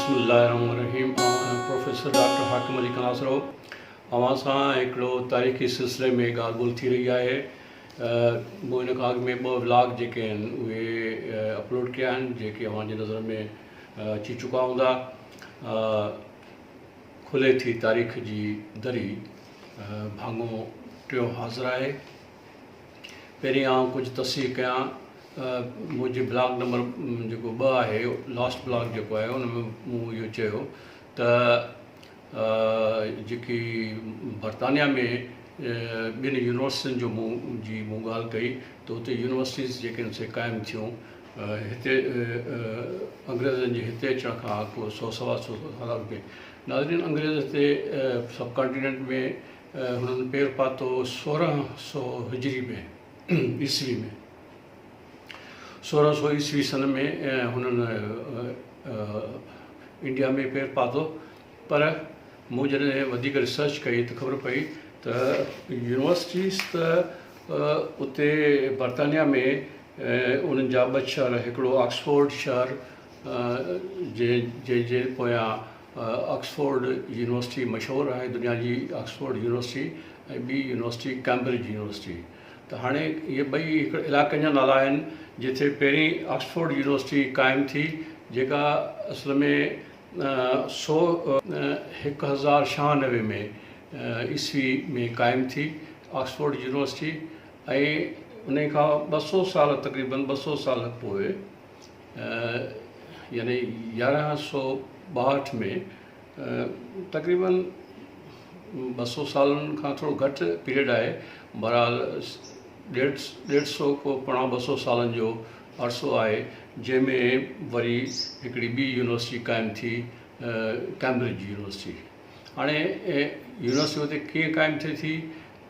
بسم الله الرحمن الرحيم آئون آهيان پروفيسر ڊاڪٽر حاڪم علي ڪناسرو اوهان سان هڪڙو تاريخي سلسلي ۾ ڳالهه ٻولهه ٿي رهي آهي مون هن کان اڳ ۾ ٻه ولاگ جيڪي آهن اهي اپلوڊ ڪيا آهن جيڪي اوهان جي نظر ۾ اچي چڪا هوندا کلي ٿي تاريخ جي دري ڀاڱو ٽيون حاضر آهي پهرين آئون ڪجهه تصحيح ڪيان منهنجي بلاگ نمبر جيڪو ٻه آهي لاسٽ بلاگ جيڪو آهي ان ۾ مون اهو چيو ته جيڪي برطانيا ۾ ٻن يونيورسٽين جو مون جي مون ڳالهه ڪئي ته اتي يونيورسٽيز جيڪي آهن سي قائم ٿيون هتي انگريزن جي هتي اچڻ کان ڪو سو سوا سو سال اڳ ۾ ناظرين انگريز هتي سب ڪانٽيننٽ ۾ هنن پير پاتو 1600 هجري ۾ عيسوي ۾ 1600 عيسوي سن ۾ هنن انڊيا ۾ پير پاتو پر مون جڏهن وڌيڪ ريسرچ ڪئي ته خبر پئي ته يونيورسٽيز ته اتي برطانيا ۾ انهن جا ٻه شهر هڪڙو آڪسفورڊ شهر جنهن جي پويان آڪسفورڊ يونيورسٽي مشهور آهي دنيا جي آڪسفورڊ يونيورسٽي ۽ ٻي يونيورسٽي ڪيمبرج يونيورسٽي ته هاڻي اهي ٻئي هڪ علائقن جا نالا آهن جتي پهرين آڪسفورڊ يونيورسٽي قائم ٿي جيڪا اصل ۾ سو 1096 ۾ عيسوي ۾ قائم ٿي آڪسفورڊ يونيورسٽي ۽ ان کان 200 سال تقريبن 200 سال پوء يعني 1162 ۾ تقريبن 200 سالن کان ٿورو گهٽ پيريڊ آهي بهرحال ڏيڍ ڏيڍ سو ڪو پوڻا 200 سالن جو عرصو آهي جنهن ۾ وري هڪڙي ٻي يونيورسٽي قائم ٿي ڪيمبرج يونيورسٽي هاڻي يونيورسٽي اتي ڪيئن قائم ٿئي ٿي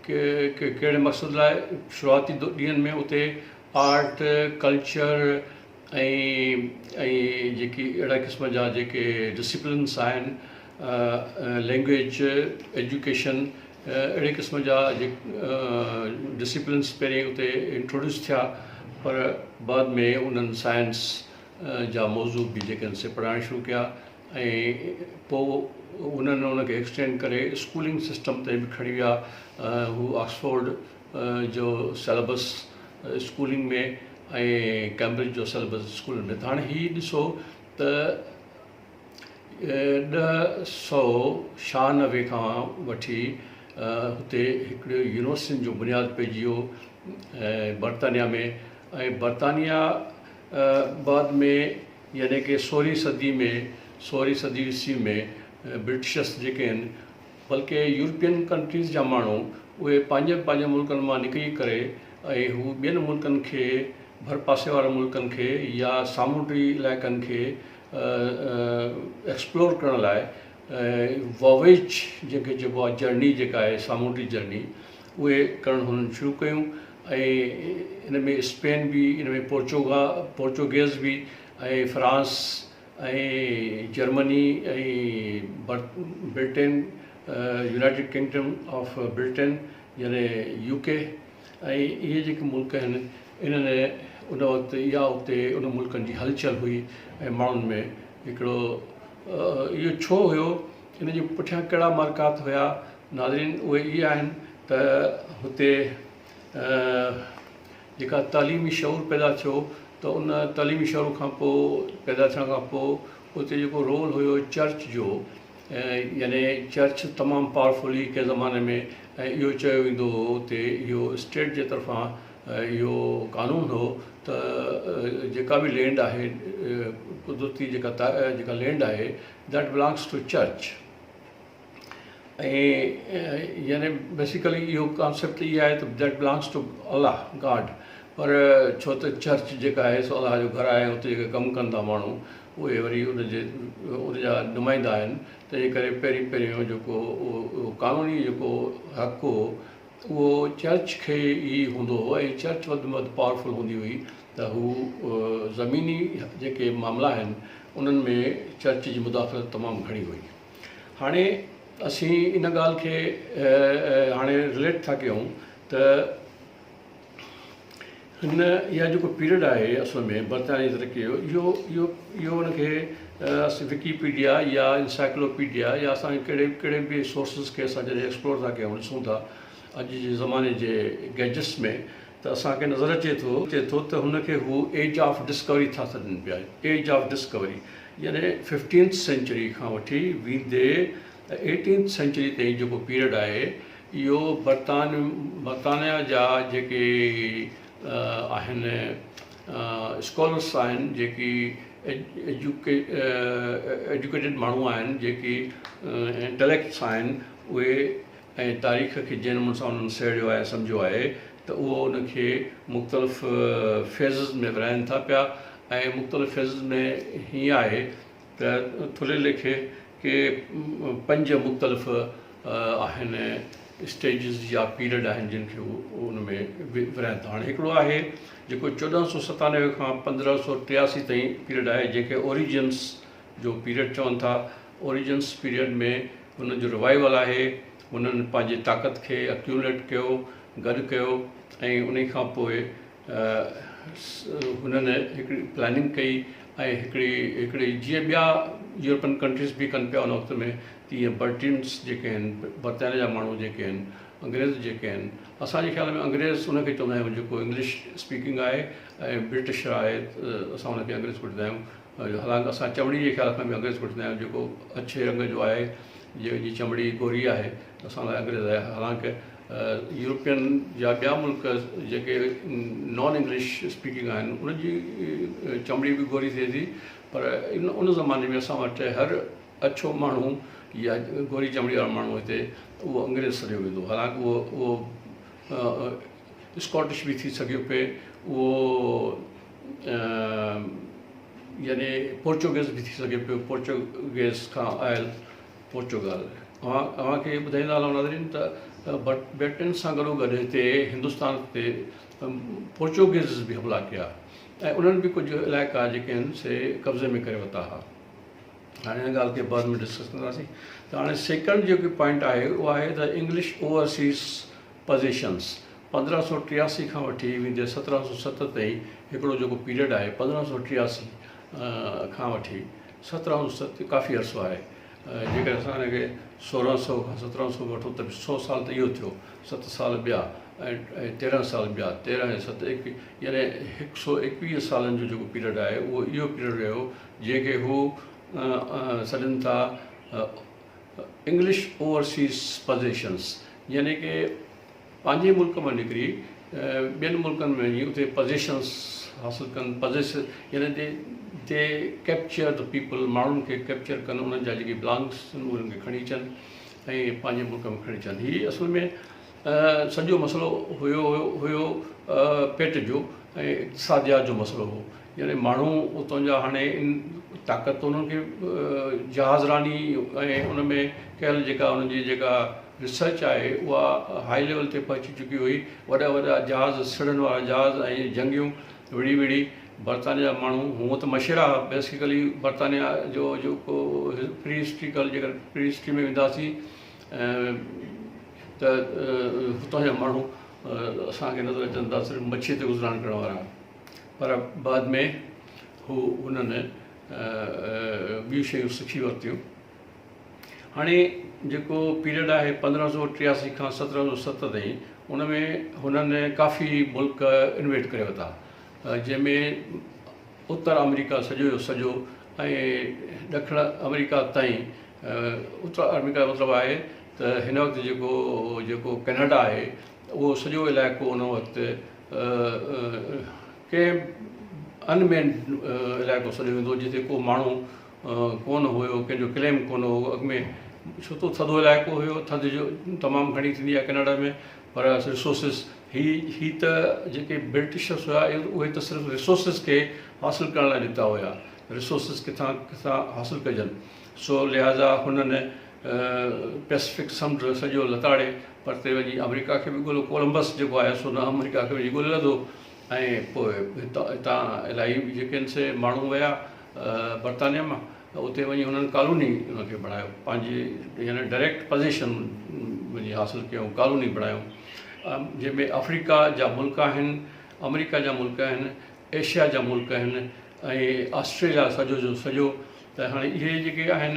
ڪهڙي مقصد لاء شروعاتي ڏينهن ۾ اتي آرٽ ڪلچر ۽ ۽ جيڪي اهڙا قسم جا جيڪي ڊسيپلنس آهن لينگويج ايجوڪيشن اهڙي قسم جا ڊسيپلنس پهرين اتي انٽروڊيوس ٿيا پر بعد ۾ انهن سائنس جا موضوع به جيڪي آهن سي پڙهائڻ شروع ڪيا ۽ پوء انهن ان کي ايڪسٽينڊ ڪري اسڪولنگ سسٽم تي به کڻي ويا هو آڪسفورڊ جو سليبس اسڪولنگ ۾ ۽ ڪيمبرج جو سليبس اسڪولن ۾ ته هاڻي هي ڏسو ته 1096 کان وٺي هتي هڪڙي يونيورسٽين جو بنياد پئجي ويو برطانيا ۾ ۽ برطانيا بعد ۾ يعني ڪي سورهين صدي ۾ سورهين صدي عيسوي ۾ برٽشس جيڪي آهن بلڪه يورپين ڪنٽريز جا ماڻهو اهي پنهنجن پنهنجن ملڪن مان نڪري ڪري ۽ هو ٻين ملڪن کي ڀرپاسي وارن ملڪن کي يا سامونڊي علائقن کي ايڪسپلور ڪرڻ لاء واويج جنهن کي چئبو آهي جرني جيڪا آهي سامونڊي جرني اهي ڪرڻ هنن شروع ڪيون ۽ ان ۾ اسپين به ان ۾ پورچوگا پورچوگيز به ۽ France ۽ Germany ۽ Britain United Kingdom of Britain يعني يو ڪي ۽ اهي جيڪي ملڪ آهن انهن ان وقت اها اتي ان ملڪن جي هلچل هئي ۽ ماڻهن ۾ هڪڙو اهو ڇو هيو ان جي پٺيان ڪهڙا محرڪات هيا ناظرين اهي اهي آهن ته هتي جيڪا تعليمي شعور پيدا ٿيو ته ان تعليمي شعور کان پوء پيدا ٿيڻ کان پوء اتي جيڪو رول هيو چرچ جو يعني چرچ تمام پاورفل هئي ڪنهن زماني ۾ ۽ اهو چيو ويندو هو اتي اهو اسٽيٽ جي طرفان اهو قانون هو ته جيڪا به لينڊ آهي قدرتي جيڪا جيڪا لينڊ آهي that belongs two church ۽ يعني بيسيڪلي اهو ڪانسيپٽ اها آهي ته that belongs to Allah God پر ڇو ته چرچ جيڪا آهي سو الله جو گهر آهي اتي جيڪي ڪم ڪن ٿا ماڻهو اهي وري ان جي ان جا نمائندا آهن تنهن ڪري پهرين پهريون جيڪو اهو قانوني جيڪو حق هو اهو چرچ کي ئي هوندو هو ۽ چرچ وڌ ۾ وڌ پاورفل هوندي هئي ته هو زميني جيڪي معاملا آهن انهن ۾ چرچ جي مداخلت تمام گهڻي هئي هاڻي اسين ان ڳالهه کي هاڻي رليٽ ٿا ڪيون ته هن اها جيڪو پيريڊ آهي اصل ۾ برطانيه جي ترقي جو اهو اهو اهو ان کي وڪيپيڊيا يا انسائيڪلوپيڊيا يا اسان ڪهڙي ڪهڙي به سورسز کي اسان جڏهن ايڪسپلور ٿا ڪيون ڏسون ٿا اڄ جي زماني جي گيجٽس ۾ ته اسان کي نظر اچي ٿو اچي ٿو ته هن کي هو ايج آف ڊسڪوري ٿا سڏن پيا ايج آف ڊسڪوري يعني ففٽينٿ سينچري کان وٺي ويندي ايٽينٿ سينچري تائين جيڪو پيريڊ آهي اهو برطانيا جا جيڪي آهن اسڪالرس آهن جيڪي ايجوڪيٽيڊ ماڻهو آهن جيڪي انٽليڪٽس آهن اهي ۽ تاريخ کي جنهن نموني سان انهن سهيڙيو آهي سمجهيو آهي ته اهو ان کي مختلف فيزز ۾ ورهائن ٿا پيا ۽ مختلف فيزز ۾ هيئن آهي ته ٿلهي ليکي ڪي پنج مختلف آهن اسٽيجز يا پيريڊ آهن جن کي هو ان ۾ ورهائين ٿا. هاڻي هڪڙو آهي جيڪو 1497 کان 1583 تائين پيريڊ آهي جنهن کي اوريجنس جو پيريڊ چون ٿا. اوريجنس پيريڊ ۾ هنن جو ريوائيول آهي، هنن پنهنجي طاقت کي اڪيومليٽ ڪيو، گڏ ڪيو ۽ انهي کان پوء هنن هڪڙي پلاننگ ڪئي ۽ هڪڙي هڪڙي جيئن ٻيا يورپين ڪنٽريز به ڪن پيا ان وقت ۾ تيئن برٽينس جيڪي آهن برطانيا جا ماڻهو جيڪي آهن انگريز جيڪي آهن اسان جي خيال ۾ انگريز ان کي چوندا آهيون جيڪو انگلش اسپيڪنگ آهي ۽ برٽشر آهي اسان ان کي انگريز ڪوٺيندا آهيون حالانڪ اسان چمڙي جي خيال کان به انگريز ڪوٺيندا آهيون جيڪو اڇي رنگ جو آهي جنهن جي چمڙي گوري آهي اسان لاء انگريز آهي حالانڪ يورپين يا ٻيا ملڪ جيڪي نان انگلش اسپيڪنگ آهن انهن جي چمڙي به گوري ٿئي ٿي پر ان زماني ۾ اسان وٽ هر اڇو ماڻهو يا گوري چمڙي وارو ماڻهو هتي اهو انگريز سڏيو ويندو حالانڪ اهو اهو اسڪاٽش به ٿي سگهيو پئي اهو يعني پورچوگيز به ٿي سگهي پيو پورچوگيز کان آيل پورچوگال. اوهان اوهان کي ٻڌائيندا هلون ناظرين ته برٽن سان گڏو گڏ هتي هندستان تي پورچوگيز به حملا ڪيا ۽ انهن به ڪجهه علائقا جيڪي آهن سي قبضي ۾ ڪري ورتا ها. هاڻي ان ڳالهه کي بعد ۾ ڊسڪس ڪنداسين ته هاڻي سيڪنڊ جيڪو پوائنٽ آهي اهو آهي ته انگلش اوورسيز پزيشنس 1583 کان وٺي ويندي 1707 تائين هڪڙو جيڪو پيريڊ آهي 1583 کان وٺي 1707 ڪافي عرصو آهي. جيڪڏهن اسان ان کي 1600 کان 1700 به وٺون ته به سو سال ته اهو ٿيو، ست سال ٻيا ۽ 13 سال ٻيا، 13 ۽ ست ايڪويهه يعني هڪ سو ايڪويهه سالن جو جيڪو پيريڊ آهي اهو اهو پيريڊ رهيو جنهن کي هو سڏين ٿا انگلش اوورسيز پزيشنس يعني ڪي پنهنجي ملڪ مان نڪري ٻين ملڪن ۾ وڃي اتي پزيشنس حاصل ڪن پزيس يعني the the capture the people ماڻهن کي ڪيپچر ڪن انهن جا جيڪي بلانگس آهن انهن کي کڻي اچن ۽ پنهنجي ملڪ ۾ کڻي اچن هي اصل ۾ سڄو مسئلو هيو هيو پيٽ جو ۽ اقتصاديات جو مسئلو هو يعني ماڻهو اتان جا هاڻي ان طاقت انهن کي جهاز راني ۽ ان ۾ ڪيل جيڪا انهن جي جيڪا ريسرچ آهي اها هائي ليول تي پهچي چڪي هئي وڏا وڏا جهاز سڙهن وارا جهاز ۽ جنگيون وڙهي وڙهي برطانيا جا ماڻهو هونء ته مشيرا هئا بيسيڪلي برطانيا جو جيڪو پري هسٽريڪل جيڪر پري هسٽري ۾ وينداسين ته هتان جا ماڻهو اسان کي نظر اچن ٿا صرف مڇي تي گذران ڪرڻ وارا پر بعد ۾ هو انهن ٻيون شيون سکي ورتيون. هاڻي جيڪو پيريڊ آهي 1583 کان 1707 تائين ان ۾ هنن ڪافي ملڪ انويڊ ڪري ورتا جنهن ۾ اتر آمريڪا سڄو جو سڄو ۽ ڏکڻ آمريڪا تائين اتر آمريڪا جو مطلب آهي ته هن وقت جيڪو جيڪو ڪينيڊا آهي اهو سڄو علائقو ان وقت ڪنهن ان مينڊ علائقو سڏيو ويندو هو جتي ڪو ماڻهو ڪونه هيو ڪنهن جو ڪليم ڪونه هو اڳ ۾ ڇو ته ٿڌو علائقو هيو ٿڌ جو تمام گهڻي ٿيندي آهي ڪئناڊا ۾ پر ريسورسز هي هي ته جيڪي برٽشرس هيا اهي ته صرف ريسورسز کي حاصل ڪرڻ لاء نڪتا هيا ريسورسز ڪٿان ڪٿان حاصل ڪجن سو لهٰذا هنن پئسفڪ سمنڊ سڄو لتاڙي پرتي وڃي آمريڪا کي به ڳوليو. ڪولمبس جيڪو آيو سو نه آمريڪا کي وڃي ڳولي لڌو ۽ پوء هتان الاهي جيڪي آهن سي ماڻهو ويا برطانيا مان اتي وڃي هنن ڪالوني ان کي بڻايو پنهنجي يعني ڊائريڪٽ پزيشن وڃي حاصل ڪيائون ڪالوني بڻايو جنهن ۾ آفريڪا جا ملڪ آهن آمريڪا جا ملڪ آهن، ايشيا جا ملڪ آهن ۽ آسٽريليا سڄو جو سڄو ته هاڻي اهي جيڪي آهن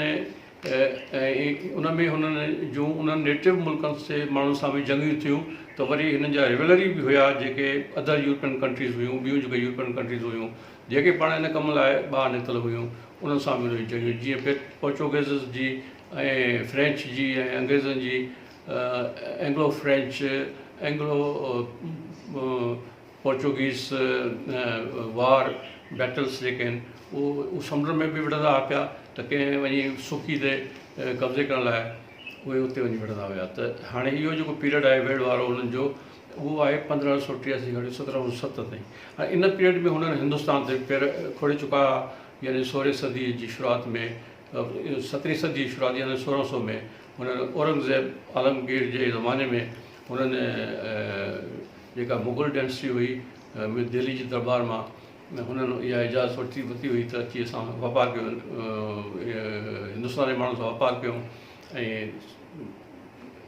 ۽ ان ۾ هنن جون انهن نيٽو ملڪن سي ماڻهن سان به جنگيون ٿيون ته وري هنن جا ريولري به هيا جيڪي ادر يورپين ڪنٽريز هيون ٻيون جيڪي يورپين ڪنٽريز هيون جيڪي پاڻ ان ڪم لاء ٻاهر نڪتل هيون انهن سان به هنن جون جنگيون جيئن پورچوگيزز جي ۽ فرينچ جي ۽ انگريزن جي Anglo French Anglo Portuguese war battles جيڪي آهن اهو سمنڊ ۾ به وڙهندا هئا پيا ته ڪنهن وڃي سڪي تي قبضي ڪرڻ لاء اهي اتي وڃي وڙهندا هيا ته هاڻي اهو جيڪو پيريڊ آهي ويڙهه وارو انهن جو اهو آهي 1583 کان وٺي 1707 تائين هاڻي ان پيريڊ ۾ هنن هندستان تي پير کوڙي چڪا هئا يعني سورهين صدي جي شروعات ۾ سترهين صدي جي شروعات يعني 1600 ۾ هنن اورنگزيب عالمگير جي زماني ۾ هنن جيڪا مغل ڊائنسٽي هئي دهلي جي دربار مان هنن اها اجازت ورتي ورتي هئي ته اچي اسان واپار ڪيون هندستان جي ماڻهن سان واپار ڪيون ۽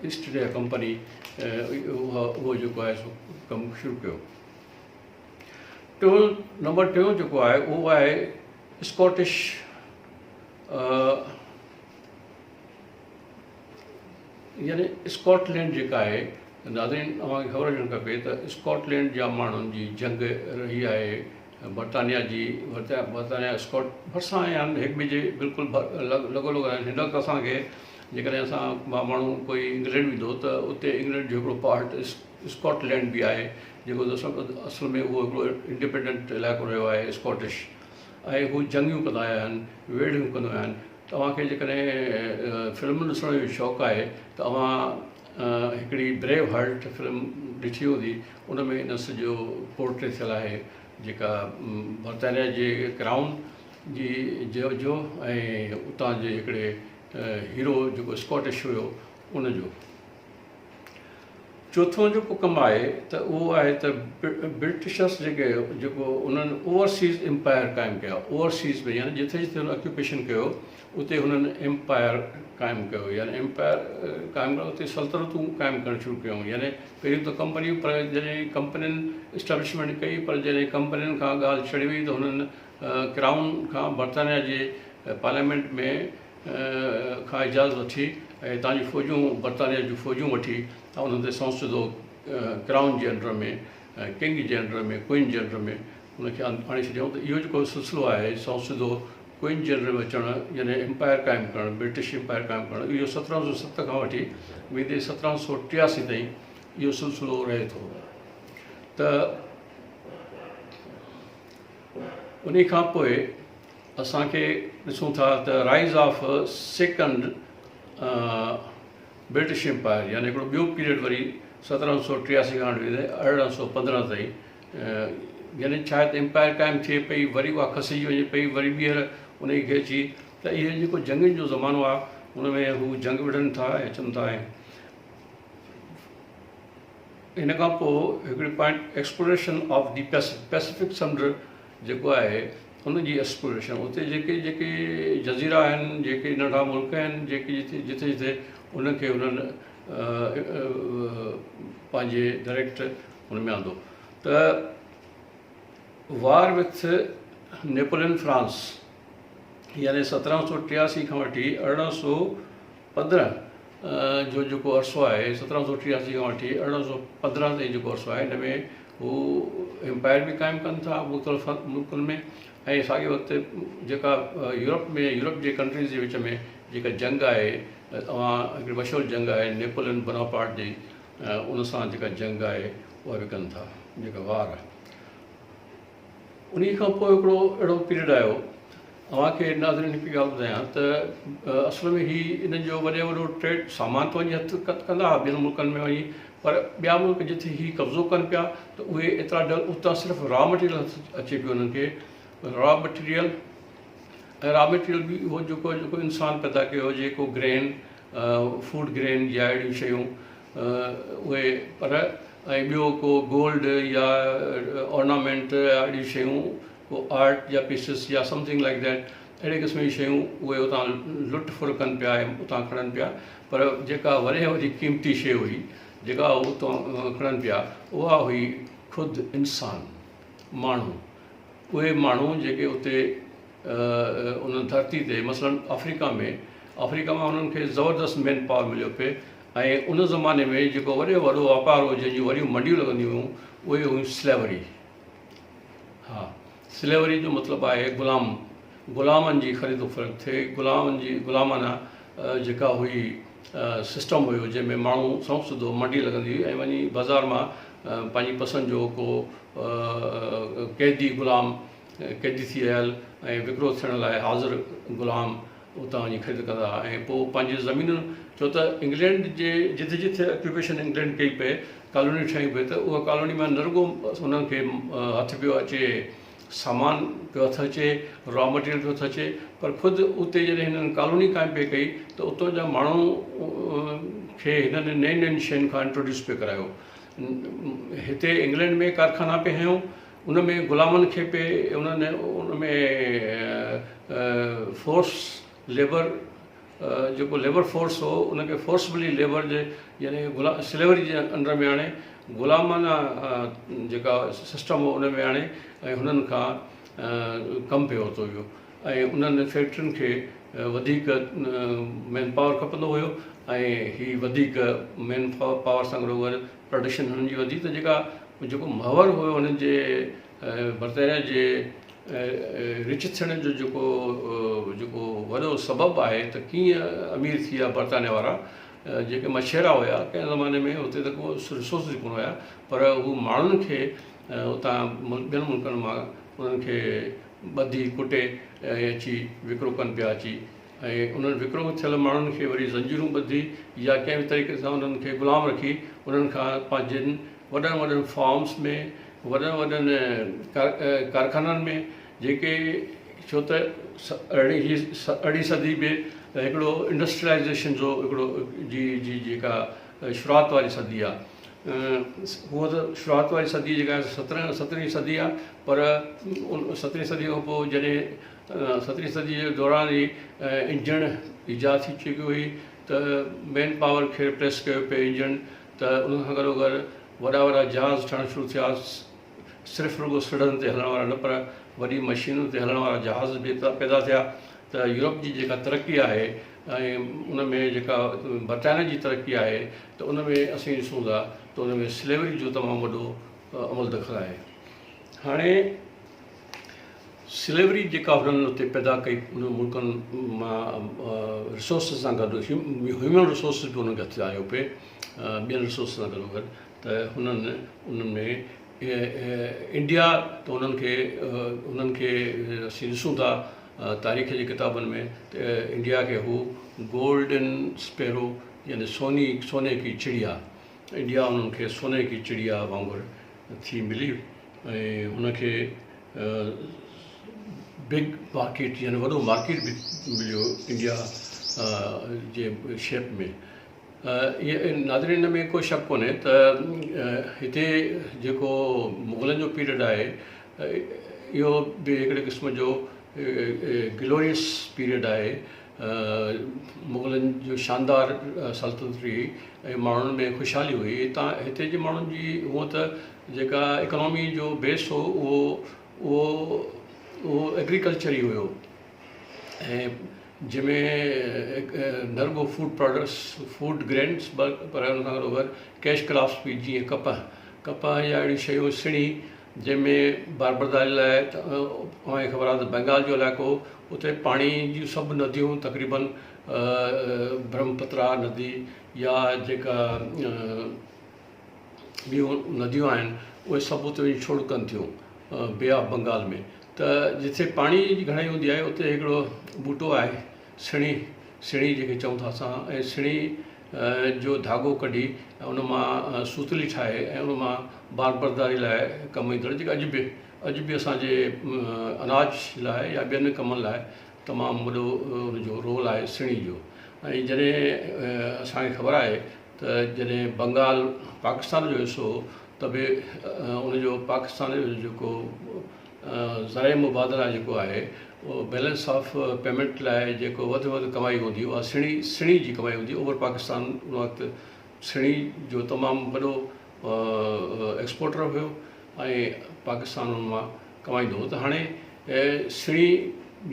ايسٽ انڊيا ڪمپني اهو جيڪو آهي سو ڪم شروع ڪيو. ٽيون نمبر ٽيون جيڪو آهي اهو آهي اسڪاٽش يعني اسڪاٽ لينڊ جيڪا آهي ناظرين اوهان کي خبر هجڻ کپي ته اسڪاٽ لينڊ جا ماڻهن جي جنگ رهي آهي برطانيا جي برطانيا اسڪاٽ ڀرسان آهن هڪ ٻئي جي بلڪل لڳو لڳ آهن هن وقت اسان کي جيڪڏهن اسان مان ماڻهو ڪوئي انگلينڊ ويندو ته اتي انگلينڊ جو هڪڙو پارٽ اسڪاٽ لينڊ به آهي جيڪو اصل ۾ اهو هڪڙو انڊيپينڊنٽ علائقو رهيو آهي اسڪاٽش ۽ هو جنگيون ڪندا آيا آهن ويڙهيون ڪندا آيا آهن توهان کي جيڪڏهن فلمن ڏسڻ جو شوق آهي ته اوهان هڪڙي بريو هارٽ فلم ڏٺي هوندي ان ۾ ان سڄو پورٽري ٿيل آهي جيڪا برطانيا جي ڪرائون جي جو جو ۽ اتان جي هڪڙي هيرو جيڪو اسڪاٽش هيو ان جو. چوٿون جيڪو ڪم آهي ته اهو آهي ته برٽشرس جيڪي جيڪو انهن اوورسيز امپائر قائم ڪيا اوورسيز ۾ يعني جٿي جٿي انهن اڪيوپيشن ڪيو اتي هنن امپائر قائم ڪيو يعني امپائر قائم ڪرڻ اتي سلطنتون قائم ڪرڻ شروع ڪيون يعني پهريون ته ڪمپنيون پر جڏهن ڪمپنين اسٽيبلشمينٽ ڪئي پر جڏهن ڪمپنين کان ڳالهه ڇڙي وئي ته هنن ڪرائون کان برطانيا جي پارليامينٽ ۾ کان اجازت وٺي ۽ هتان جون فوجون برطانيا جون فوجون وٺي ۽ انهن تي سنئون سڌو ڪرائون جي انڊر ۾ ڪنگ جي انڊر ۾ ڪوئين جي انڊر ۾ ان کي آڻي ڇڏيائون ته اهو جيڪو سلسلو آهي سنئون سڌو ڪوئين جي انڊر ۾ اچڻ يعني امپائر قائم ڪرڻ برٽش امپائر قائم ڪرڻ اهو 1707 کان وٺي ويندي 1783 تائين اهو سلسلو رهي ٿو ته انهي کان پوء اسان کي ڏسون ٿا ته rise of second British empire يعني هڪڙو ٻيو پيريڊ وري 1783 کان وٺي 1815 تائين يعني ڇا آهي ته امپائر قائم ٿئي پئي وري اها کسجي وڃي پئي وري ٻيهر ان کي اچي ته اهي جيڪو جنگين جو زمانو آهي ان ۾ هو جنگ وڙهن ٿا ۽ اچن ٿا ۽ ان کان پوء هڪڙي point exploration of the Pacific سمنڊ جيڪو آهي ان جي ايڪسپلوريشن اتي جيڪي جيڪي جزيرا آهن جيڪي ننڍا ملڪ آهن جيڪي جتي جتي جتي انهن کي انهن پنهنجي ڊائريڪٽ ان ۾ آندو ته وار وٿ نيپولين فرانس يعني 1783 کان وٺي 1815 جو جيڪو عرصو آهي 1783 کان وٺي 1815 تائين جيڪو عرصو آهي ان ۾ هو امپائر به قائم ڪن ٿا مختلف ملڪن ۾ ۽ ساڳي وقت جيڪا يورپ ۾ يورپ جي ڪنٽريز جي وچ ۾ جيڪا جنگ آهي اوهان هڪڙي مشهور جنگ آهي نيپولين بوناپارٽ جي ان سان جيڪا جنگ آهي اها به ڪن ٿا جيڪا وار آهي انهي کان پوء هڪڙو اهڙو پيريڊ آيو اوهان کي ناظرين هڪ ڳالهه ٻڌايان ته اصل ۾ هي انهن جو وڏي وڏو ٽريڊ سامان ته وڃي هٿ ڪندا هئا ٻين ملڪن ۾ وڃي پر ٻيا ملڪ جتي هي قبضو ڪن پيا ته اهي ايترا ڊل اتان صرف را مٽيريل هٿ اچي پيو انهن کي را مٽيريل ۽ را مٽيريل به اهو جيڪو جيڪو انسان پيدا ڪيو هجي ڪو گرين فوڊ گرين يا اهڙيون شيون اهي پر ۽ ٻيو ڪو گولڊ يا اورنامينٽ يا اهڙيون شيون ڪو آرٽ جا پيسز يا سمٿنگ لائڪ that اهڙي قسم جون شيون اهي اتان لٽ ڦر ڪن پيا ۽ اتان کڻن پيا پر جيڪا وڏي وڏي قيمتي شيء هئي جيڪا هو اتان کڻن پيا اها هئي خود انسان، ماڻهو، اهي ماڻهو جيڪي اتي ان ڌرتي تي مثلاً آفريڪا ۾ آفريڪا مان انهن کي زبردست مين پاور مليو پئي ۽ ان زماني ۾ جيڪو وڏي وڏو واپار هو جنهن جون وڏيون منڊيون لڳنديون هيون اهي هيون سليوري. ها سليوري جو مطلب آهي غلام، غلامن جي خريد و فروخت ٿئي، غلامن جي غلامانه جيڪا هئي سسٽم هيو جنهن ۾ ماڻهو سنئون سڌو منڊي لڳندي هئي ۽ وڃي بازار مان پنهنجي پسند جو ڪو قيدي غلام قيدي ٿي آيل ۽ وڪرو ٿيڻ لاء حاضر غلام اتان وڃي خريد ڪندا هئا ۽ پوء پنهنجي زمينن ڇو ته انگلينڊ جي جٿي جٿي اڪيوپيشن انگلينڊ ڪئي پئي ڪالونيون ٺاهيون پئي ته اها ڪالوني مان نه رڳو انهن کي هٿ پيو اچي سامان پيو هٿ اچي را مٽيريل پيو هٿ اچي پر خود اتي جڏهن هنن ڪالوني قائم پئي ڪئي ته اتان جا ماڻهو کي هنن نين نين شين کان انٽروڊيوس پئي ڪرايو هتي انگلينڊ ۾ ڪارخانا پئي هنيو ان ۾ غلامن کي پئي انهن ان ۾ فورس ليبر جيڪو ليبر فورس هو ان کي فورسبلي ليبر جي يعني سليوري جي انڊر ۾ آڻي غلامانه جيڪا سسٽم هو ان ۾ آڻي ۽ هنن کان ڪم پئي ورتو ويو ۽ انهن فيڪٽرين کي وڌيڪ مين پاور کپندو هيو ۽ هي وڌيڪ مين پاور سان گڏوگڏ پروڊڪشن هنن جي وڌي ته جيڪا جيڪو محور هيو هنن جي برطانيا جي رچ ٿيڻ جو جيڪو جيڪو وڏو سبب آهي ته ڪيئن امير ٿي ويا برطانيا وارا جيڪي مڇيرا هيا ڪنهن زماني ۾ اتي ته ڪو ريسورسز ڪونه هيا پر هو ماڻهن کي اتان ٻين ملڪن مان انهن کي ٻڌي ڪٽي ۽ اچي وڪرو ڪن پيا اچي ۽ انهن وڪرو ٿيل ماڻهن کي وري زنجيرون ٻڌي يا ڪنهن به طريقي سان انهن کي غلام رکي انهن کان پنهنجن وڏن وڏن فارمس ۾ وڏن وڏن ڪارخانن ۾ جيڪي ڇو ته ارڙهين صدي به هڪڙو انڊسٽريلائيزيشن جو هڪڙو جي جي جيڪا شروعات واري صدي آهي هونء ته شروعات واري صدي جيڪا سترهن سترهين صدي آهي پر سترهين صدي کان پوء جڏهن سترهين صدي جي دوران ئي انجڻ ايجاد ٿي چڪي هئي ته مين پاور کي رپليس ڪيو پئي انجڻ ته ان سان گڏوگڏ وڏا وڏا جهاز ٺهڻ شروع ٿيا صرف رڳو سڙهن تي هلڻ وارا نه پر وڏي مشينن تي هلڻ وارا جهاز به پيدا ٿيا ته يورپ جي جيڪا ترقي آهي ۽ ان ۾ جيڪا برطانيا جي ترقي آهي ته ان ۾ اسين ڏسون ٿا ته ان ۾ سليوري جو تمام وڏو عمل دخل آهي هاڻي سليوري جيڪا هنن اتي پيدا ڪئي انهن ملڪن مان ريسورسز سان گڏ هيومن ريسورسز به انهن کي هٿ آيو پئي ٻين ريسورسز سان گڏو گڏ ته هنن انهن ۾ انڊيا ته انهن کي انهن کي اسين ڏسون ٿا تاريخ جي ڪتابن ۾ ته انڊيا کي هو گولڊن اسپيرو يعني سوني سوني ڪي چڙيا انڊيا انهن کي سوني ڪي چڙيا وانگر ٿي ملي ۽ هن کي بگ مارڪيٽ يعني وڏو مارڪيٽ به مليو انڊيا جي شيپ ۾ ناظرين ان ۾ ڪو شڪ ڪونهي ته هتي جيڪو مغلن جو پيريڊ آهي اهو به هڪڙي قسم جو گلوريس پيريڊ آهي مغلن جو شاندار سلطنت رهي ۽ ماڻهن ۾ خوشحالي هئي هتان هتي جي ماڻهن جي هونء ته جيڪا اڪانامي جو بيس هو اهو اهو اهو ايگريڪلچر ئي هيو ۽ جنهن ۾ نه رڳو فوڊ پراڊڪٽس فوڊ گرينس پر ان سان گڏو گڏ ڪيش ڪراپس به جيئن ڪپهه ڪپهه يا اهڙيون شيون سڻي جنهن ۾ باربرداري لاء اوهان کي خبر آهي ته بنگال جو علائقو اتي پاڻي جون سڀ نديون تقريبن برهمپترا ندي يا جيڪا ٻيون نديون آهن اهي سڀ اتي وڃي ڇوڙ ڪن ٿيون بي آف بنگال ۾ ته جتي پاڻي جي گهڻائي هوندي آهي اتي هڪڙو ٻوٽو آهي سڻي سڻي جنهن کي چئون ٿا اسان ۽ سڻي جو ڌاڳو ڪڍي ۽ ان مان سوتلي ٺاهي ۽ ان مان باربرداري لاء ڪم ايندڙ جيڪا اڄ به اڄ به اسان جي اناج لاء يا ٻين ڪمن لاء تمام وڏو ان جو رول آهي سڻي جو ۽ جڏهن اسان کي خبر آهي ته جڏهن بنگال پاڪستان جو حصو هو ته به ان جو پاڪستان جو جيڪو زرعي مبادله جيڪو آهي اهو بيلنس آف پيمينٽ لاء جيڪو وڌ ۾ وڌ ڪمائي هوندي اها سڻي سڻي جي ڪمائي هوندي اوڀر پاڪستان ان وقت سڻي جو تمام وڏو ايڪسپورٽر هيو ۽ پاڪستان ان مان ڪمائيندو هو ته هاڻي سھڻي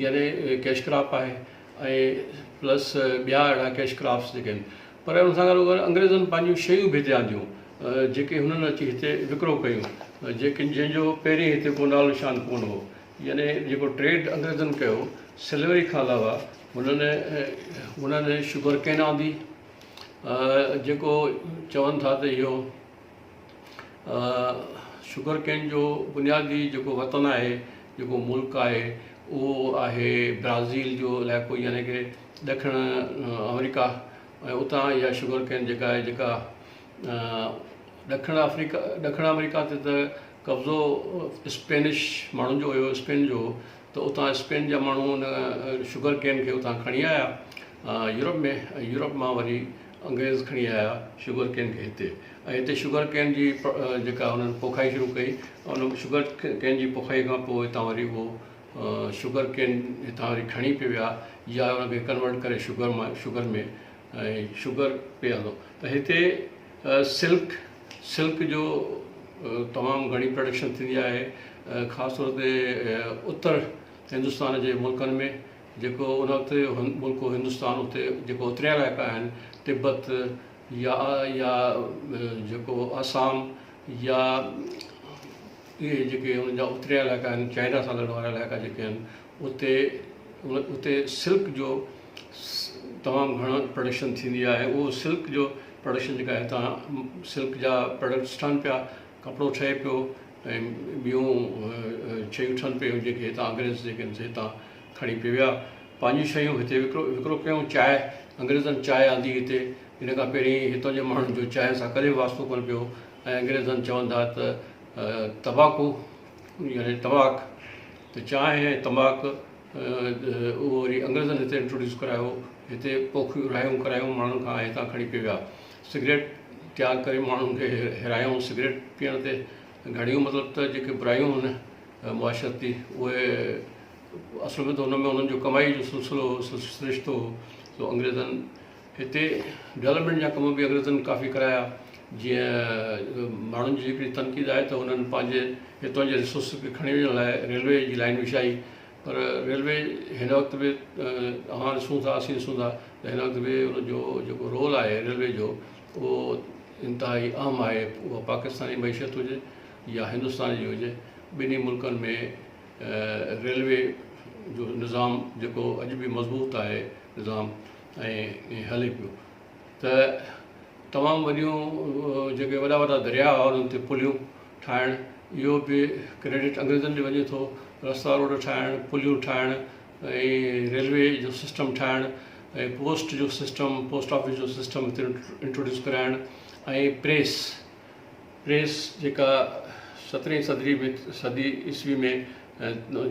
يعني ڪيش ڪراپ آهي ۽ پلس ٻيا اهڙا ڪيش ڪراپس جيڪي آهن پر ان سان گڏو گڏ انگريزن پنهنجون شيون به هتي آنديون جيڪي هنن اچي هتي وڪرو ڪيون جيڪي جنهن جو پهرين هتي ڪو نالو نشان ڪونه هو يعني جيڪو ٽريڊ انگريزن ڪيو سلوري کان علاوه هنن هنن شگر ڪين آندي جيڪو چون ٿا ته اهو شگر ڪين جو بنيادي جيڪو وطن آهي جيڪو ملڪ آهي اهو آهي برازيل جو علائقو يعني ڪي ڏکڻ آمريڪا ۽ اتان اها شگر ڪين جيڪا آهي جيڪا ڏکڻ آفريڪا ڏکڻ آمريڪا تي ته قبضو اسپينش ماڻهن جو هيو اسپين جو هو ته اتان اسپين جا ماڻهو ان شگر ڪين کي اتان کڻي آيا يورپ ۾ ۽ يورپ مان وري انگريز کڻي آيا شگر ڪين کي هتي ۽ هتي شگر ڪين جي جيڪا انهن پوکائي شروع ڪئي ان شگر ڪين جي پوکائي کان پوء هتان وري اهو شگر ڪين هتان وري کڻي پي ويا يا ان کي ڪنورٽ ڪري شگر مان شگر ۾ ۽ شگر پي آندو ته هتي سلڪ سلڪ جو تمام گهڻي پروڊڪشن ٿيندي آهي خاص طور تي اتر هندستان جي ملڪن ۾ جيڪو ان وقت ملڪ هو هندستان اتي جيڪو اتريان علائقا آهن تبت يا يا جيڪو آسام يا اهي جيڪي ان جا اتريان علائقا آهن چائنا سان لڳڻ وارا علائقا جيڪي آهن اتي اتي سلڪ جو تمام گهڻو پروڊڪشن ٿيندي آهي اهو سلڪ جو پروڊڪشن جيڪا هتان سلڪ جا پروڊڪٽس ٺهن پيا ڪپڙو ٺهي پيو ۽ ٻيون شيون ٺهن پيون جيڪي هتان انگريز جيڪي آهن سي هتان کڻي پي ويا پنهنجون شيون هتي وڪرو وڪرو ڪيون چانهه انگريزن چانهه آندي هتي ان کان پهرين هتان جي ماڻهن جو چانهه سان ڪڏهن به واسطو ڪونه پيو ۽ انگريزن چون ٿا ته تمباڪو يعني تماڪ ته چانهه ۽ تماڪ اهو وري انگريزن هتي انٽروڊيوس ڪرايو هتي پوکيون رايون ڪرايون ماڻهن کان ۽ هتان کڻي پي ويا سگريٽ تيار ڪري ماڻهن کي هيرايائون سگريٽ پيئڻ تي گهڻيون مطلب ته جيڪي برايون هن معاشرتي اهي اصل ۾ ته هن ۾ انهن جو ڪمائي جو سلسلو هو سرشتو هو سو انگريزن هتي ڊولپمينٽ جا ڪم به انگريزن ڪافي ڪرايا جيئن ماڻهن جي هڪڙي تنقيد آهي ته انهن پنهنجي هتان جي ريسورسز کي کڻي وڃڻ لاء ريلوي جي لائين وڇائي پر ريلوي هن وقت به اوهان ڏسون ٿا اسين ڏسون ٿا ته هن وقت به ان جو جيڪو رول آهي ريلوي جو اهو انتهائي اهم آهي اها پاڪستاني معيشت هجي يا هندستان جي هجي ٻنهي ملڪن ۾ ريلوي جو نظام جيڪو اڄ به مضبوط آهي نظام ۽ هلي پيو ته تمام وڏيون جيڪي وڏا وڏا درياء هئا انهن تي پليون ٺاهڻ اهو به ڪريڊٽ انگريزن ڏي وڃي ٿو رستا روڊ ٺاهڻ پليون ٺاهڻ ۽ ريلوي جو سسٽم ٺاهڻ ۽ پوسٽ جو سسٽم پوسٽ آفيس جو سسٽم هتي انٽروڊيوس ڪرائڻ ۽ پريس پريس جيڪا سترهين صدري ۾ صدي عيسوي ۾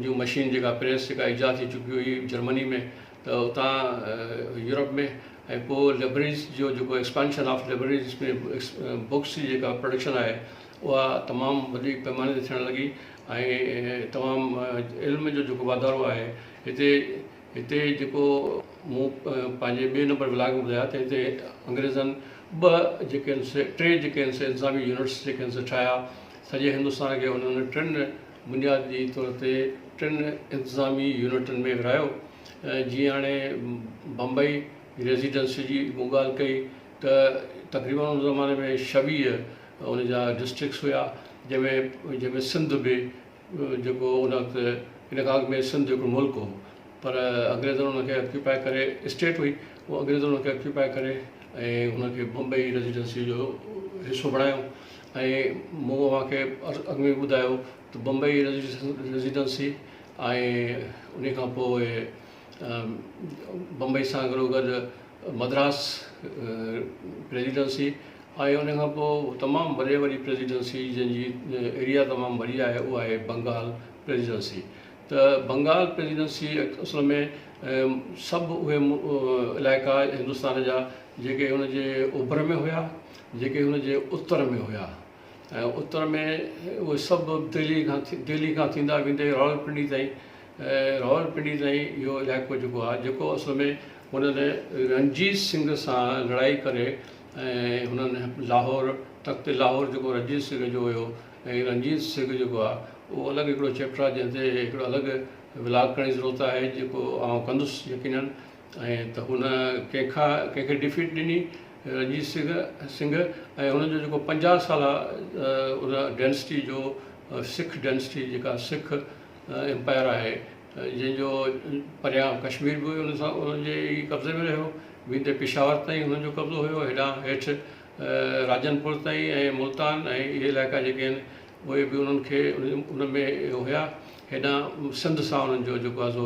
جون مشين جيڪا پريس جيڪا ايجاد ٿي چڪي هئي جرمني ۾ ته اتان يورپ ۾ ۽ پوء لئبرريز جو جيڪو ايڪسپانشن آف لئبرريز ۾ بڪس جي جيڪا پروڊڪشن آهي اها تمام وڏي پئماني تي ٿيڻ لڳي ۽ تمام علم جو جيڪو واڌارو آهي هتي هتي جيڪو مون پنهنجي ٻئي نمبر ولاگ ۾ ٻڌايو ته هتي انگريزن ٻه جيڪي آهن سي ٽي جيڪي آهن سي انتظامي يونٽس جيڪي آهن سي ٺاهيا سڄي هندستان کي انهن ٽن بنيادي طور تي ٽن انتظامي يونٽن ۾ ورهايو جيئن هاڻي بمبئي ريزيڊنسي جي مون ڳالهه ڪئي ته تقريبن ان زماني ۾ ڇويهه ان جا ڊسٽرڪس هيا جنهن ۾ جنهن ۾ سنڌ به جيڪو ان وقت ان کان اڳ ۾ سنڌ هڪڙو ملڪ هو پر انگريزن ان کي آڪيوپائي ڪري اسٽيٽ هئي اهو انگريزن ان کي آڪيوپائي ڪري ۽ ان کي بمبئي ريزيڊنسي جو حصو بڻايو ۽ مون اوهان کي اڳ ۾ ٻڌايو ته بمبئي ريزيڊنسي ۽ ان کان پوء بمبئي سان گڏو گڏ مدراس پريزيڊنسي ۽ ان کان پوء تمام وڏي وڏي پريزيڊنسي جنهن جي ايريا تمام وڏي آهي اها آهي بنگال پريزيڊنسي ته بنگال پريزيڊنسي اصل ۾ سڀ اهي علائقا هندستان جا جيڪي هن جي اوڀر ۾ هيا جيڪي هن جي اتر ۾ هيا ۽ اتر ۾ اهي سڀ دهلي کان دهلي کان ٿيندا ويندي راولپنڊي تائين راولپنڊي تائين اهو علائقو جيڪو آهي جيڪو اصل ۾ هنن رنجيت سنگهه سان لڙائي ڪري ۽ هنن لاهور تخت لاهور جيڪو رنجيت سنگهه جو هيو ۽ رنجيت سنگهه جيڪو آهي اهو الڳ هڪڙو چيپٽر آهي جنهن تي هڪڙو الڳ ولاگ ڪرڻ جي ضرورت آهي جيڪو آئون ڪندس يقينن ۽ ته هن ڪنهن کان ڪنهن کي ڊفيٽ ڏني رنجيت سنگهه سنگهه ۽ هن جو جيڪو 50 سالا ان ڊينسٽي جو سک ڊينسٽي جيڪا سک امپائر آهي جنهن جو پريان ڪشمير به ان سان ان جي ئي قبضي ۾ رهيو ويندي پشاور تائين هنن جو قبضو هيو هيڏانهن هيٺ راجن پور تائين ۽ ملتان ۽ اهي علائقا جيڪي آهن اهي به انهن کي ان ۾ هيا هيڏانهن سنڌ سان انهن جو جيڪو آهي سو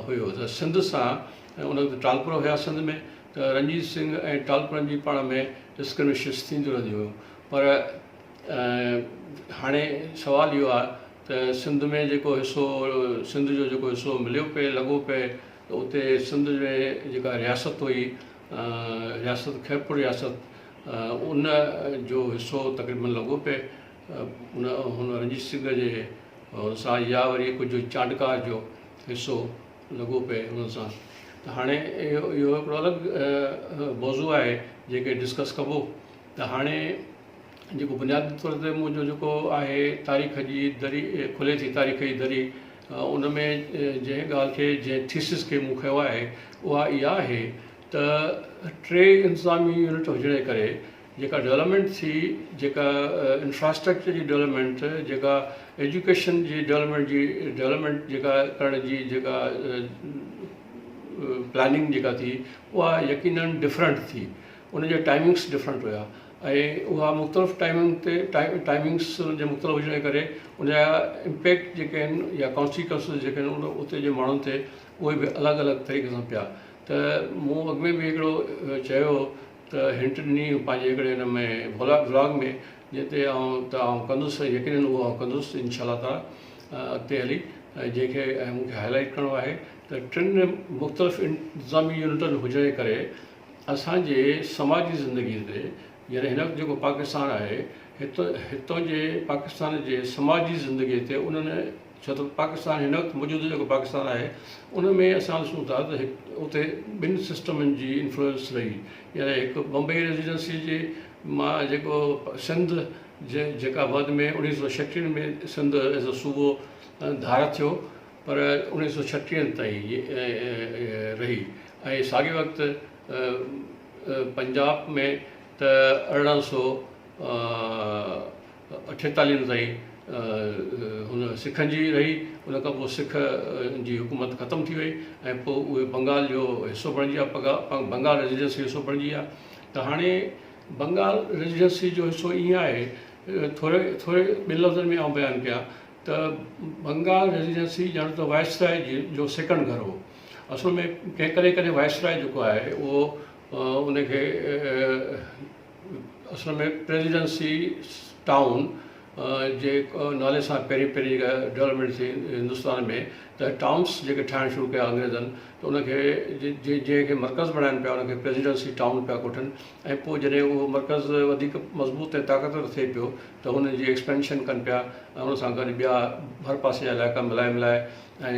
هيو ته سنڌ سان ان وقت ٽالپر هيا سنڌ ۾ ته رنجيت سنگهه ۽ ٽالپرن جي پاڻ ۾ اسڪرمشز ٿينديون رهنديون هيون پر هاڻي سوال اهو آهي ته سنڌ ۾ جيڪو حصو سنڌ جو جيڪو حصو مليو پئي لڳو پئي ته اتي سنڌ ۾ جيڪا رياست هئي رياست خيرپور رياست ان جو حصو تقريبن لڳو پئي ان هن رنجيت سنگهه جي هن سان يا وري ڪجهه چانڊڪا جو حصو لڳو پئي ان سان ته هاڻي اهو اهو هڪڙو الڳ موضوع آهي جيڪي ڊسڪس ڪبو ته هاڻي جيڪو بنيادي طور تي منهنجو جيڪو آهي تاريخ جي دري کلي ٿي تاريخ جي دري ان ۾ جنهن ڳالهه کي جنهن ٿيسز کي مون کنيو آهي اها اها آهي ته ٽي انتظامي يونٽ هجڻ جي ڪري جيڪا ڊولپمينٽ ٿي جيڪا انفراسٽرڪچر جي ڊولپمينٽ جيڪا ايجوڪيشن جي ڊولپمينٽ جي ڊولپمينٽ جيڪا ڪرڻ جي جيڪا پلاننگ جيڪا ٿي اها يقينن ڊفرنٽ ٿي ان جا ٽائمنگس ڊفرنٽ هيا ۽ اها مختلف ٽائمنگ تي ٽائمنگس ان جي مختلف هجڻ جي ڪري ان جا امپيڪٽ جيڪي آهن يا ڪانسيڪوئنسز جيڪي آهن اتي جي ماڻهن تي اهي به الڳ الڳ طريقي سان پيا ته مون اڳ ۾ به هڪڙو چيو ته هنٽ ڏني پنهنجي هڪڙي هن ۾ ولاگ ۾ جنهن تي آئون ته آئون ڪندس يقينن اهو آئون ڪندس انشاء الله تعالي اڳتي هلي جنهن کي ۽ مون کي هائي لائيٽ ڪرڻو آهي ته ٽن مختلف انتظامي يونٽن هجڻ جي ڪري اسان جي سماجي زندگي تي يعني هن وقت جيڪو پاڪستان آهي هت هتان جي پاڪستان جي سماجي زندگي تي انهن ڇو ته پاڪستان هن وقت موجوده جيڪو پاڪستان آهي ان ۾ اسان ڏسون ٿا ته اتي ٻن سسٽمن جي انفلوئنس رهي يعني هڪ بمبئي ريزيڊنسي جي مان جيڪو سنڌ جي جيڪا بعد ۾ 1936 ۾ سنڌ ايز اي صوبو ڌار ٿيو پر 1936 تائين رهي ۽ ساڳي وقت پنجاب ۾ ته 1848 تائين هن سکن جي رهي ان کان پوء سک جي حڪومت ختم ٿي وئي ۽ پوء اهي بنگال جو حصو بڻجي ويا بنگال ريزيڊنسي جو حصو بڻجي ويا ته هاڻي بنگال ريزيڊنسي جو حصو ائين آهي ٿوري ٿوري ٻن لفظن ۾ آئون بيان ڪيان ته بنگال ريزيڊنسي ڄڻ ته وائسراء جو سيڪنڊ گهر هو اصل ۾ ڪنهن ڪڏهن ڪڏهن وائسراء جيڪو آهي اهو ان کي اصل ۾ پريزيڊنسي ٽائون جي نالي سان پهرين پهرين جيڪا ڊولپمينٽ ٿي هندستان ۾ ته ٽائونس جيڪي ٺاهڻ شروع ڪيا انگريزن ته ان کي جنهن کي مرڪز بڻائن پيا ان کي پريزيڊنسي ٽائون پيا ڪوٺن ۽ پوء جڏهن اهو مرڪز وڌيڪ مضبوط ۽ طاقتور ٿئي پيو ته ان جي ايڪسپينشن ڪن پيا ۽ ان سان گڏ ٻيا ڀرپاسي جا علائقا ملائي ملائي ۽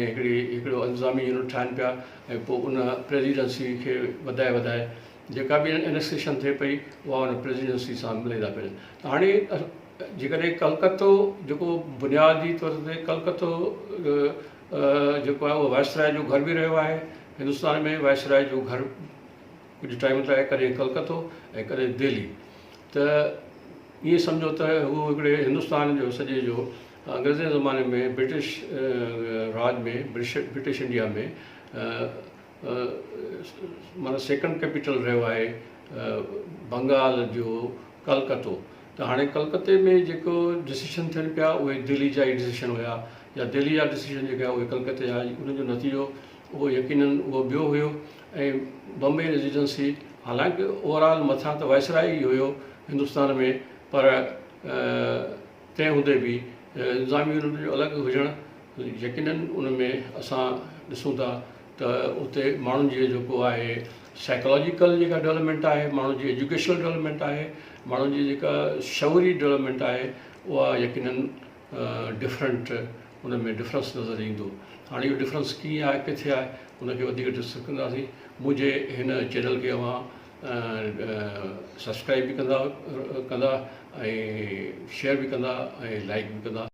هڪڙي هڪڙو انتظامي يونٽ ٺاهن پيا ۽ پوء ان پريزيڊنسي کي وڌائي وڌائي جيڪا به انيڪسيشن ٿئي پئي اها ان پريزيڊنسي سان ملائيندا پيا وڃن ته هاڻي جيڪڏهن ڪلڪتو جيڪو بنيادي طور تي ڪلڪتو جيڪو آهي اهو وائسراء جو گهر به رهيو آهي هندستان ۾ وائسراء جو گهر ڪجهه ٽائيم تائين ڪڏهن ڪلڪتو ۽ ڪڏهن دهلي ته ائين سمجهو ته هو هڪڙي هندستان جو سڄي جو انگريزن جي زماني ۾ برٽش راڄ ۾ برٽش انڊيا ۾ معنيٰ سيڪنڊ ڪيپيٽل رهيو آهي بنگال جو ڪلڪتو ته هاڻي ڪلڪتي ۾ جيڪو ڊسيشن ٿين پيا اهي دهلي جا ئي ڊسيشن هيا يا دهلي جا ڊسيشن جيڪي اهي ڪلڪتي جا ان جو نتيجو اهو يقينن اهو ٻيو هيو ۽ بمبئي ريزيڊنسي حالانڪ اوور آل مٿان ته وائسراء ئي هيو هندستان ۾ پر تنهن هوندي به انتظامي يونٽ جو الڳ هجڻ يقينن ان ۾ اسان ڏسون ٿا ته اتي ماڻهن جي جيڪو آهي سائيڪالاجيڪل جيڪا ڊولپمينٽ آهي ماڻهن جي ايجوڪيشنل ڊولپمينٽ آهي ماڻهن جي جيڪا شعوري ڊولپمينٽ آهي اها يقينن ڊفرنٽ ان ۾ ڊفرنس نظر ايندو هاڻي اهو ڊفرنس ڪيئن آهي ڪٿي آهي ان کي وڌيڪ ڊسڪس ڪنداسين منهنجي هن چينل کي اوهان سبسڪرائب به ڪندا ڪندا ۽ شيئر به ڪندا ۽ لائڪ به ڪندا.